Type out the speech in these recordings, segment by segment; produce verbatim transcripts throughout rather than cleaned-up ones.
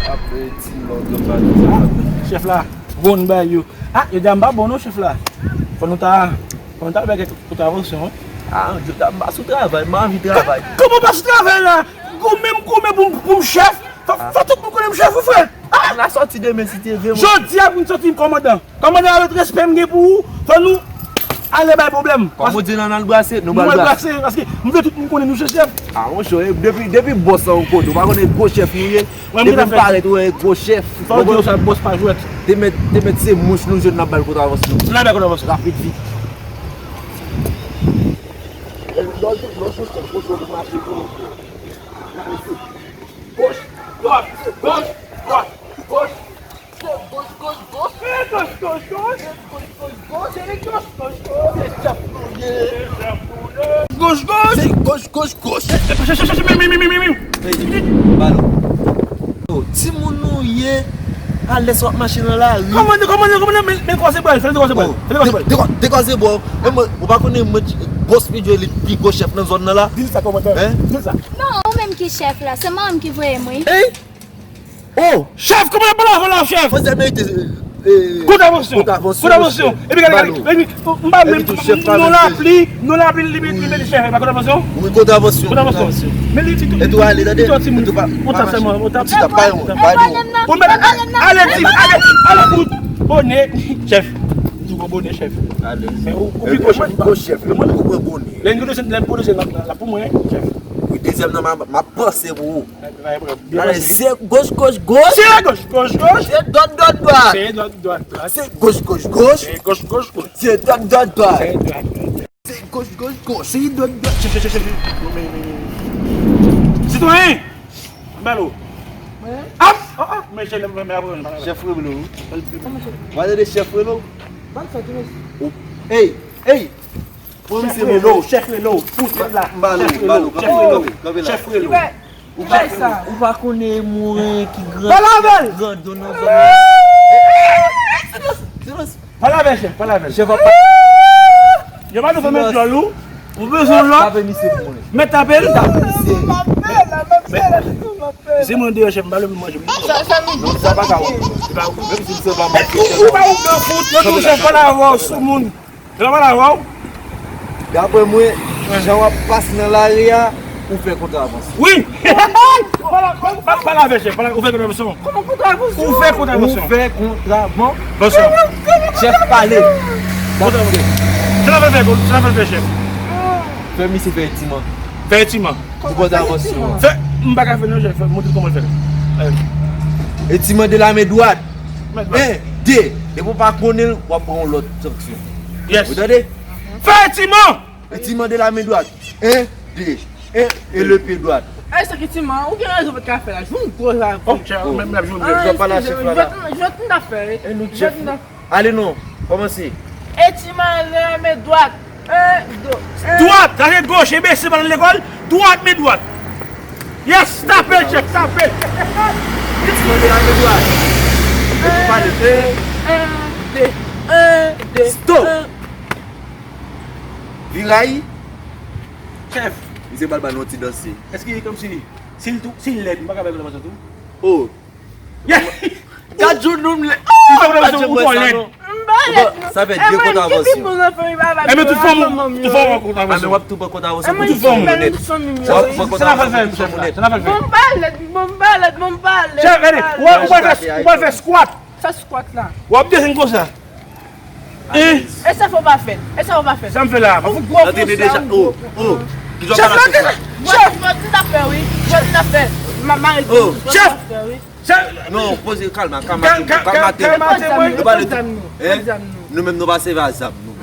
Ap, eh, ti lòt, lòt bagay. Chèf la, bon bay yo. Ah, yo di a m pa bon non, chèf la. Fò nou ta, fò nou ta bay kèk kontravansyon, wi. Ah, jodi a m pa sou travay, m pa anvi travay. Kòman pa sou travay la? Goumen m goumen pou m, pou m chèf. Fò, fò tout moun konnen m chèf, wi, frè. Ah! M la sòti demen, si te vle, mwen. Jodi a pou m sòti kòmandan. Kòmandan, avèk respè m gen pou ou, fò nou ale bay pwoblèm. Kòm ou di, n al brase, nou pral brase. Nou pral brase, paske m vle tout moun konnen nou se chèf. Ah, monchè, depi, depi bòs la yon kote, ou pa konnen gwo chèf nou ye. Depi m parèt, ou wè gwo chèf. Fò w di yo sa, bòs pa jwèt. Te mèt, te mèt se mouch nou jwenn n ap ba l kontravansyon. N ap ba l kontravansyon. Rapid, vit. Goch, goch, goch, goch, goch. Goch, goch, goch, goch. Goch, goch, goch, goch. Goch, goch, goch. Goch, goch. Se goch, goch, goch. Balo. Yo, timoun nou ye, alèz w ap mache nan lari. Kòmandan, kòmandan, kòmandan, men, men kwaze bra l, fè l dekwaze bra l, fè l dekwaze bra l. Dekwa-, dekwaze bra w. E mwen, ou pa konnen mwen, bòs Pedro li pi gwo chèf nan zòn nan la. Di l sa, kòmandan. Hein? Di l sa. Non, ou menm ki chèf la, se manman m ki voye m, wi. Ey! Oh! Chèf, kòman ap pale avè w la, chèf? Manzè merite, eh, kontravansyon. Kontravansyon. Kontravansyon. Epi gade, gade, epi, m pa menm, non lapli, non lapli, li, li, li mete chèf, e pa kontravansyon? Wi, kontravansyon. Kontravansyon. Men li di tou, e tou ale, tande. Li di yon timoun, yon tap sèlman, yon tap. Ti tap pa yon, pa yon. Pou mèt, ale, di, ale, ale, fout. Bonè, chèf. Di w bonè, chèf. Ale. Men ou, ou pi gwo chèf, ou pi gwo chèf, lè mwen pran bonè. Lè n pwodouze, lè n pwodouze, la, la pou mwen, chèf. Wi, dezyèm nan, m a, m ap panse pou ou. Gade, se goch, goch, goch. Se goch, goch, goch. Se dwat, dwat, dwat. Se dwat, dwat, dwat. Se goch, goch, goch. Se goch, goch, goch. Se dwat, dwat, dwat. Se dwat, dwat. Se goch, goch, goch. Se dwat, dwat. Chèf, chèf, chèf, chèf. Sitwayen! Balo. Wi. Ap! Ah, ah, men chèf, men, men, men, chèf rele w. Kòman chèf? W a tande chèf rele w? Ban sa, ti mesye. Ey, ey! Pran misye rele w, chèf rele w, fout la. M ba l ou, m ba l ou, kanpe la, kanpe la. Chèf rele w. Ou pa, ou pa konnen mwen ki gran, gran don nan zòn nan. Pale avè chèf, pale avè chèf. Chèf ap. Yo pa nou fè men djòl ou. Ou bezwen lòt? Tape misye pou mwen. Mèt tape l. Tape misye. Misye mwen deyò chèf, m pa leve manje. Non, sa pa ka ou. Menm si m se pa mwen. Ou pa ou nan fout, yo tou chèf pale avè w sou moun. Yo pa pale avè w? Daprè mwen, jan w ap pase nan lari a, ou fè kontravansyon. Wi! Pale, pale, pale avè chèf, pale, ou fè kontravansyon. Kòman kontravansyon? Ou fè kontravansyon. Ou fè kontravansyon. Chèf pale. Kontravansyon. Se la fè fè, se la fè fè chèf. Fè misye fè etiman. Fè etiman. Pou kontravansyon. Fè, m pa ka fè non, chèf, montre kòman l fè. Etiman de la men dwat. En, de. Depi w pa konnen l, w ap pran yon lòt sanksyon. Yes. Ou tande? Fè etiman! Etiman de la men dwat. En, de. En, e le pye dwat. Ay, sa ki etiman, ou gen rezon, pa t ka fè la. Jwenn gwo la. Oh, chèf, menm la jwenn. Jwenn pa la chèf la. Jwenn, jwenn, jwenn, jwenn, jwenn. Ale non, kòmanse. Etiman de la men dwat. En, de, en. Dwat, sa se goch, enbensil, pa nan lekòl. Dwat, men dwat. Yes, tape l, chèf, tape l. Etiman de la men dwat. Epi pale. En, en, de, en, de, stop. En. Viray. Chèf. Misye pral ba nou yon ti danse. Èske kòmsi, si l tou, si l lèd, m pa ka bay kontravansyon tou? Oh. Gad jounou m lè. Ou fè kontravansyon, ou twò lèd. M pa lèd, non. Sa fè de kontravansyon. Enben, tout fanm ou, tout fanm ou kontravansyon. A, men w ap tou pran kontravansyon pou tout fanm ou nèt. W ap pran kontravansyon pou tout fanm ou nèt. Sa n ap fè l fè, chèf, sa n ap fè l fè. Bon, m pa lèd, bon, m pa lèd, bon, m pa lèd. Chèf, gade, ou pral fè, ou pral fè squat. Sa squat la. W ap desann konsa. E sa fò pa fè. E sa fò pa fè. Sa m fè la. Ou gwo konsa, ou gwo. Chèf, chèf, chèf, jodi n ap fè, wi. Jodi n ap fè. M ap mare tou. Chèf, chèf. Non, poze, kalma, kalma, kalma, kalma tèt ou. Nou pale tou. Nou menm nou pa sèvi a zam, nou.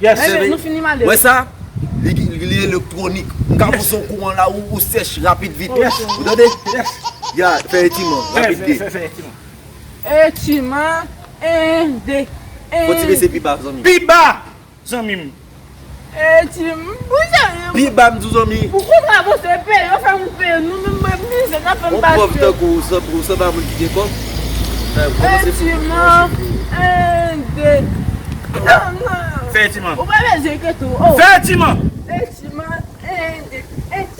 Yes. Nou fini male. Wè sa? Li, li, li elektwonik. M ka pouse yon kouran la, ou, ou sèch rapid vit. Ou tande? Ya, fè etiman, rapid de. Fè, fè, fè etiman. Etiman, en, de, en. Fò ti bese pi ba, zanmi. Pi ba, zanmi m. Etiman, pou sa. Pi ba, m di w, zanmi. Pou kontravansyon, peye, yo fè moun peye, nou menm mwen mizè, n ap fè m pase. Yon pòv tankou ou, san, ou sanble a moun ki gen kòb. Etiman, en, de. Non, non. Fè etiman. Ou pa bezwen enkyete w, oh. Fè etiman. Etiman, en, de, etiman.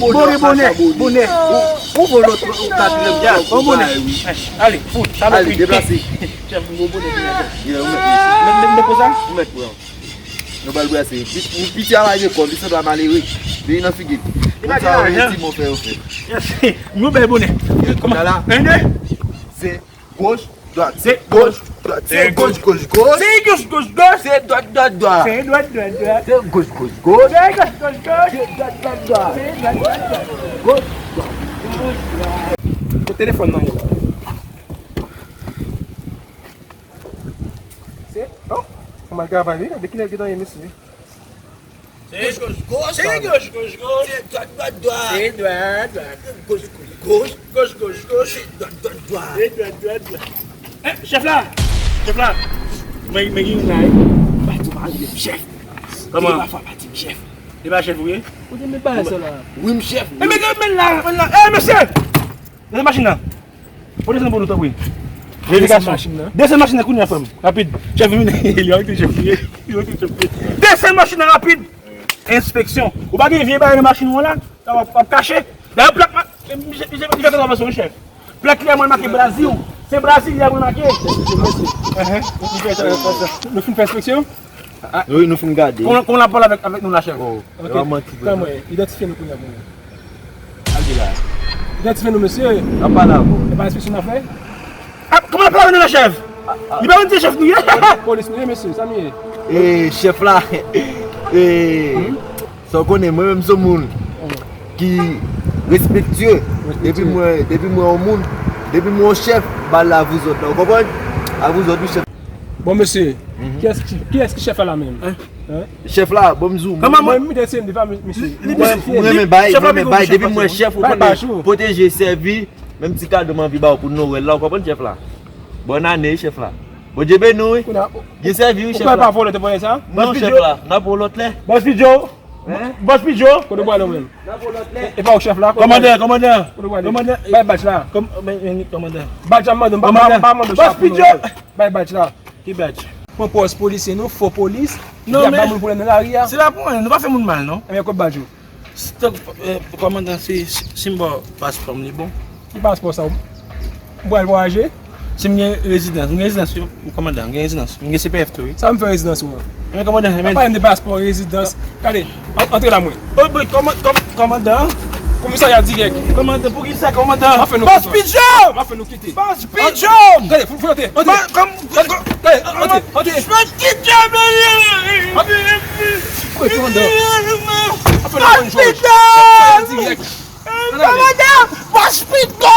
bonè, bonè, bonè. Ou vo lòt ou katriyèm. Ya, bon bonè. Ale, fout, sa ale, deplase. Chèf, m gon bonè. Ou mèt, ou mèt, ou mèt pran sa? Ou mèt pran. Nou ba l brase. Piti a pa gen kòb, li sanble malere. Vini nan figi. Moun sa yo redi mò fè yo fè. Yes. Nou bèl bonè. Kòman? Yon, de. Se goch, dwat. Se goch, dwat. Se goch, goch, goch. Se goch, goch, goch. Se dwat, dwat, dwat. Se dwat, dwat, dwat. Se goch, goch, goch. Se goch, goch, goch. Se dwat, dwat, dwat. Se dwat, dwat, dwat. Goch, dwat, goch, dwat. Kote telefòn nan ye la? Se, oh, kòman l travay, wi? De kilè l gentan ye, mesye? Se goch, goch, goch. Se goch, goch, goch. Se dwat, dwat, dwat. Se dwat, dwat. Se goch, goch, goch. Goch, goch, goch. Se dwat, dwat, dwat. Se dwat, dwat, dwat. Eh, chèf la! Chèf la! Men, men gen youn la, wi. Pati w pa rele m chèf. Kòman? Te pa fwa pati m chèf. E pa chèf ou ye? Ou te met bagay sa la. Wi, m chèf. Eh, men, men la, men la. Eh, mesye! Desann machin nan. Ou desann pou nou, tanpri. Verifikasyon. Desann machin nan. Desann machin nan kounye a, frè m. Rapid. Chèf vini. Li wè ki chèf li ye. Li wè ki chèf li ye. Desann machin nan rapid. Enspeksyon. Ou pa gen vye bagay nan machin ou an la? Sa w ap, w ap kache. Dayè plak ma-, misye, misye, misye fè travay sou yon chèf. Plak li a mwen make Brazil. Se Brazil li a mwen make. Enhen. Nou fin fè enspeksyon? Wi, nou fin gade. Kòman, kòman l ap pale avèk, avèk nou la, chèf? Oh, ok. Kòman, idantifye nou kounye a pou nou. Al de la. Idantifye nou, mesye. N ap pale avè w. E pa enspeksyon n ap fè? Ah, kòman l ap pale avè nou la, chèf? Li pa konn se chèf nou ye? Polis nou ye, mesye, sa nou ye. E, chèf la, e, sa w konnen, mwen menm se yon moun ki respektye. Depi mwen, depi mwen yon moun, depi mwen yon chèf, m ba l la vouzòt la, ou konprann? A vouzòt, wi, chèf. Bon, mesye, kiyès ki, kiyès ki chèf la, la menm? Hein? Chèf la, bon, m di w, mwen, mwen, mwen, mwen renmen bay, mwen renmen bay, depi mwen chèf, ou konnen, pwoteje, sèvi, menm ti kado m anvi ba w pou Nwèl la, ou konprann, chèf la? Bòn ane, chèf la. Bondye beni w, wi. Byen sèvi, wi, chèf la. Ou pa vòlè, te vòlè sa? Non, chèf la, n ap wè w lòt lè. Bòs Pidjo! Hein? Bòs Pidjo! Kote w prale ou menm? N ap wè w lòt lè. E pa ou chèf la? Kòmandan, kòmandan! Kote w prale? Kòmandan, bay badj la. Badj la m mande, m pa, m pa, m pa mande w chapo non. Bòs Pidjo! Bay badj la. Ki badj? Pran pòz polisye nou, fo polis. Non, men y ap ba moun pwoblèm nan lari a. Se pa pou anyen, nou pa fè moun mal, non. Ebyen, kot badj ou? Tank, eh, kòmandan, si, si, si m ba w paspò m, li bon? Ki paspò sa? Ou pral vwayaje? Si m gen rezidans, m gen rezidans, wi, kòmandan, m gen rezidans. M gen C P F tou, wi. Sa m fè rezidans ou an? Men kòmandan, men pa de paspò, rezidans. Gade, an-, antre la mwen. Oh, boy, kòman-, kòm-, kòmandan? Komisarya dirèk. Kòmandan, poukisa, kòmandan? M ap fè nou kite. Bòs Pidjo! M ap fè nou kite. Bòs Pidjo! Gade, fou, fou, antre, antre. Gade, antre, antre. Bòs Pidjo, men. Antre, kòmandan. M ap fè nou pran jòj. Komisarya dirèk. Kòmandan! Bòs Pidjo!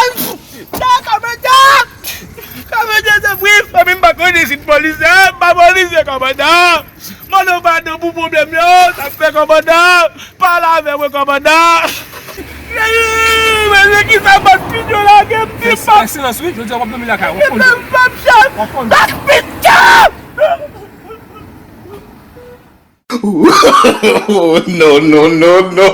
Kòmandan! Kòmandan, tanpri, fanmi m pa konn isit polisye, m pa polisye, kòmandan! Mande w padon pou pwoblèm yo, sa k fè kòmandan, pale avè mwen kòmandan. Mesye, kisa Bòs Pidjo lage m, ki pa. Fè silans wi, jodi a w ap dòmi lakay ou, w ap konn. Bòs Pidjo! Oh, no, no, no, no.